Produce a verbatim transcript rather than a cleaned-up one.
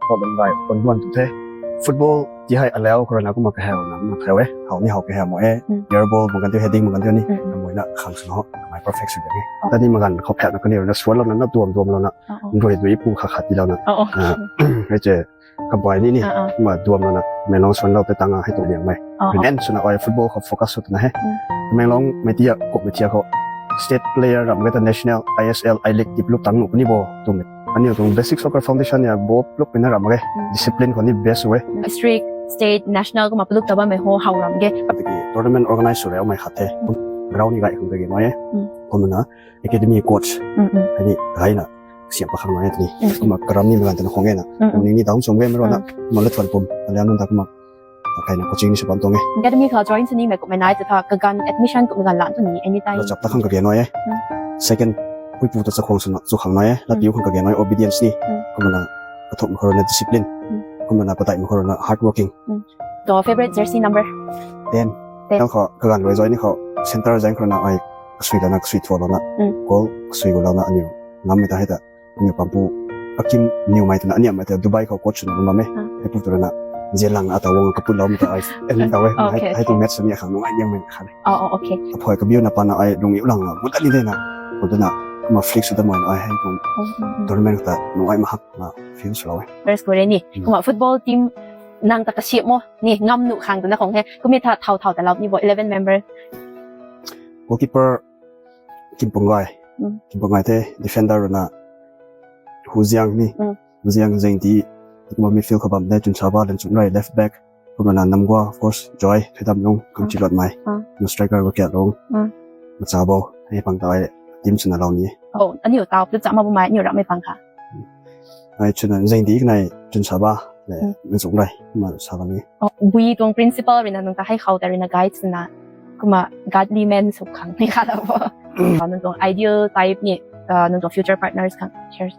Problem gai kon duan tu the. Football ti hei alau khou rui na kumna kahau na kumna kahau e. Hau ni hau kahau mo e. Air ball mak kan tu, heading mak kan tu ni. Kamei na khang sw ho. Kamei perfect sw de. Tani mak kan khou phat na kani rui na suan lou na, na duam duam lou na. Rui dui pu kha khat ti lou na. Hei che. Kamei ni ni. Kumna duam lou na. Tamenglong suan lou te tang a hei tu liang mei. Then sw na ai football khou focus sw tu na he. Tamenglong mei ti a kup mei ti a khou state player ram ge ta national, I S L, I-League tip lup tang nu puni bo tu mei. Aniu tuang basic soccer foundation ya bo plup pina ram ge. Discipline khou ni best e. District, state, national kumna plup ta bammei ho hau ram ge. Tiki tournament organize sw rau mei khat the. Ground ni gai khang kage nai e. Kumna academy coach. Hei ni gai na siam pa khang nai e tini. Kumna karam ni mei ganv tana khang e na. Uni ni dawn sum ge mei rui na. Kumna le thuan pum. Alian nunc ta kumna kaina coaching ni sw bam tuang e. Academy kha join sw ni mei kummei nai ta tha kaganv admission kummei ganv lan tu ni anytime. Lachap ta khang kage nai e. Second, puipu ta chakhwang swna chu khang nai e. Latpiu khang kage nai obedience ni. Kumna kathuk mak khou rui na discipline. Kumna patai mak khou rui na hard working. To favorite jersey number? Ten. Ten. Tang khou kaganv rui join ni khou center jang khou rui na ai kasui lana kasui thua lana. Goal kasui gu lana aniu ngam mei ta hei ta. Aniu pampu akim niw mei twna aniam mei ta Dubai khou coach swna bam e. Hei pu tu rui na zialang ata wang kaput lou mei ta ai en ta we. Hei tu match ni khang nungai diang mei kha le. Aphui kabiu na pana ai lung iu lang na gut ani de na. Gut na kumna flick sw ta mei na ai hei tu tournament ta nungai mahak na feel sw lou e. First kore ni. Kumna football team nang ta kasiam mo ni ngam nu khang twna khang he. Kumna tha thau thau ta lou ni bo eleven member. Goalkeeper Kimpung Gai. Kimpung Gai the, defender rui na Hu Ziang ni. Hu Ziang Zeng Ti. Kumna midfield khou bam de Chun Saba, Len Chungrei, left back. Kumna Namgua, of course, Joy, Thuidam Lung, Kamchi Lot Mai. Kumna striker Wakiat Lung. Macha Bo, hei pang ta ai team swna lou ni. Oh, aniu tau plup cha ma bu mai, aniu ram mei pang kha. Ai chuna Zeng Ti kanei Chun Saba, le, Len Chungrei, kumna sa bam ni. Bui tuang principal rui na nang ta hei khou ta rui na guide swna. Kumna godly men sw khang ni kha lou bo. Nang tuang ideal type ni, nang tuang future partners khang share.